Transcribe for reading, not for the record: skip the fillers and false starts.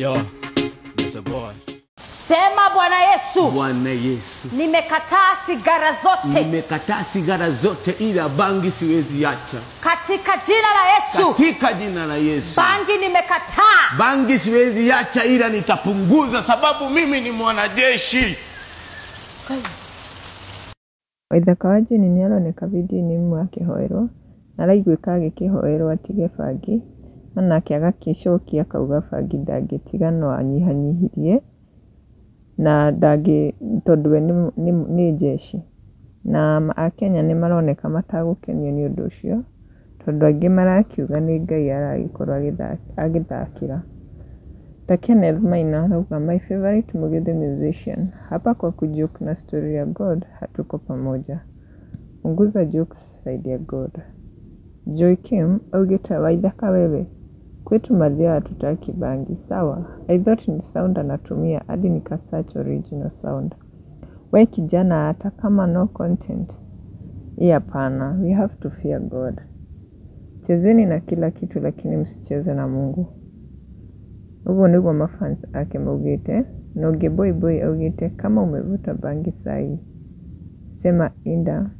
Yo, Mr. Boy. Sema Bwana Yesu, Bwana Yesu, nimekataa sigara zote nimekataa sigara zote, ila bangi siwezi acha. Katika jina la Yesu. Katika jina la Yesu. Bangi nimekataa. Bangi siwezi acha, ila nitapunguza, sababu mimi ni mwanajeshi. Waithaka wa Jane nĩaroneka video-inĩ ĩmwe akĩhoerwo, na araiguĩka agĩkĩhoerwo atige bangi, no nake agagĩcokia akauga bangi ndangĩtiga no anyihanyihirie, na ndangĩ tondũ we nĩ jeshi. Na akenya nĩ maroneka matagũkenio nĩ ũndũ ũcio, tondũ angĩ marakiuga nĩ Ngai aragĩkorwo agĩthakĩra. Ta Kenneth Maina arauga, "My favorite Mugithi musician, hapa kwa kujoke na story ya God hatuko pamoja. Punguza jokes side ya God." Joy Kim augĩte, "Waithaka wewe, kwetu Mathioya hatutaki bangi sawa. I thought ni sound anatumia hadi nikasearch original sound. We kijana hata kama no content. Hii hapana, we have to fear God. Chezeni na kila kitu lakini msicheze na Mungu." Ũguo nĩguo mafans ake maugĩte, na ũngĩ Boy Boy augĩte, "Kama umevuta bangi sahi sema inda